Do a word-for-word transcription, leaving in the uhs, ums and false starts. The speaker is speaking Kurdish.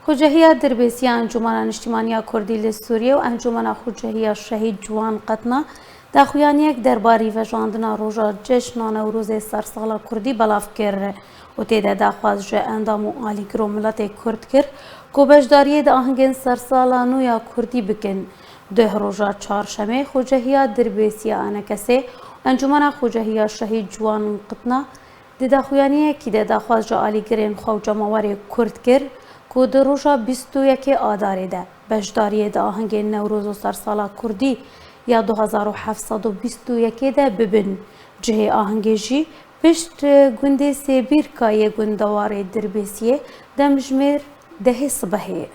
Xucehiya Dirbêsiya Encûmena Niştîmaniya Kurdî li Sûriyê û Encûmena Xucehiya Şehîd Ciwan Qetna daxuyaniyek derbarî vejandina roja cejna Newrozê sersala Kurdî belav kir û tê de daxwaz ji endam û alîgiro miletê Kurd kir ku beşdariyê di ahengên sersala nû ya Kurdî bikin. Duh roja çarşemê Xucehiya Dirbêsiya Enekesê û Encûmena Xucehiya Şehîd Ciwan Qetna Di daxuyaniyekî de daxwaz ji alîgirên xwe û cemawerê Kurd kir ku di roja bîst û yekê Adarê de beşdariyê di ahengên Newroz û Sersala Kurdî ya du hezar û heft sed û bîst û yekê de bibin. Cihê ahengê jî pişt gundê Sêbîrka yê gundewarê Dirbêsiyê demjimêr dehê sibehê ye.